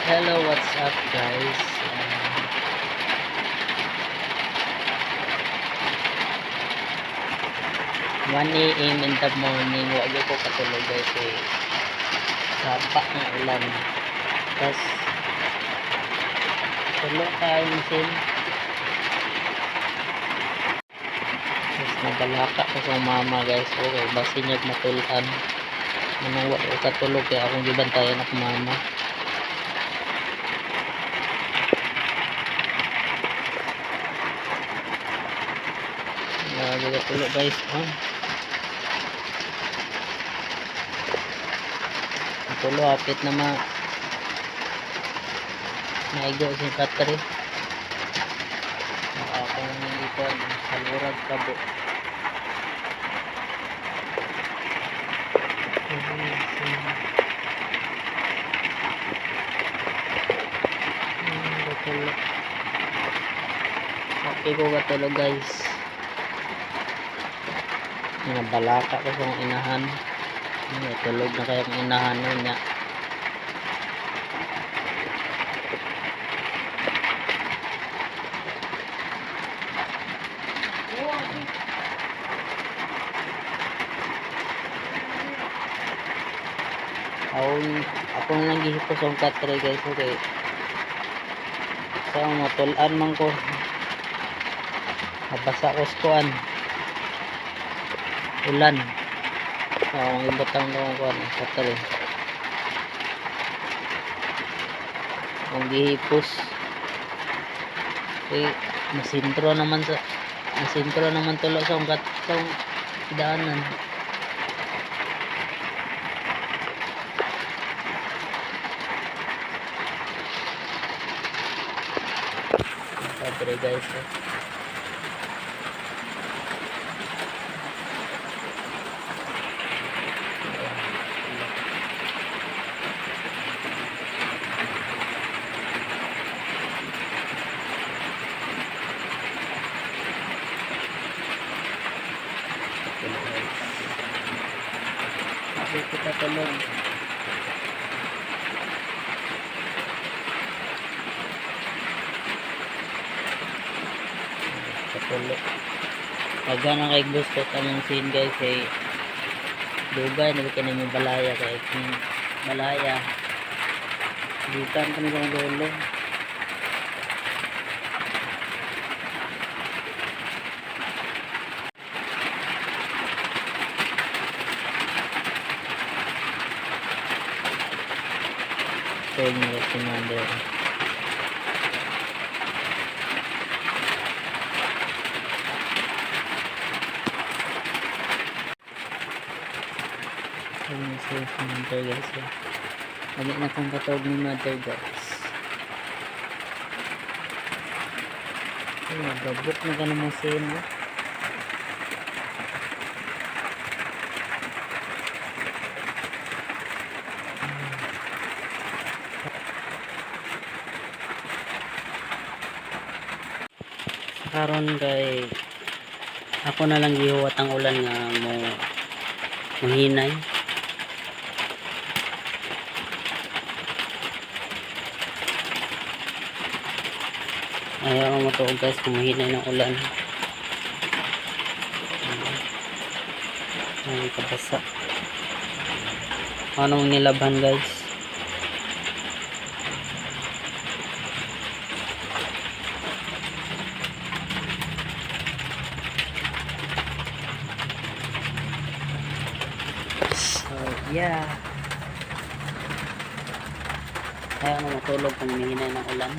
Hello, what's up, guys? 1 a.m. in the morning, wa gyud ko katulog, guys, eh. Sapa ng ulan. Tas tulo kayo sin. Tas nabalaka ko sa mama, guys. Okay, basin niya matulan. Manong wa ko katulog kaya akong gibantayan ako mama. Grabe ka tulog, guys. Oh. Tulo, hapit na ma naigo si battery. Akong ikuan salurag kabo. Katulog. Okay ko katulog, guys. Mga balaka ko sa inahan. Ay, tulog na kaya akong inahan nun niya. Ako lang gihipos ang katre, guys, okay. Sa matulan man ko. Mabasa ko sa kuan. Ulan. Akong ibutang na akong kuan katre. Akong gihipos. Eh, masintro naman tulo sa akong katong daanan. Katre, guys. Eh. Tulog, guys. Sabi ko katulog. Katulog. Pagka na kay gusto tamang scene, guys, eh dugay na kay may balaya kay kung balaya gikan pa ni kong lolo. Tulog na si mother. Tulog na si mother, guys, eh. Lagi na kong katulog ni mother, guys. Ay, nagabok na ka naman siya, no? Karon kay ako na lang gihuwat ang ulan nga mo muhinay. Ayaw mo tuog, guys, kung muhinay ng ulan. Ay, kabasa. Anong nilabhan, guys? So, yeah. Ayaw mo matulog kung humihinay ng ulan.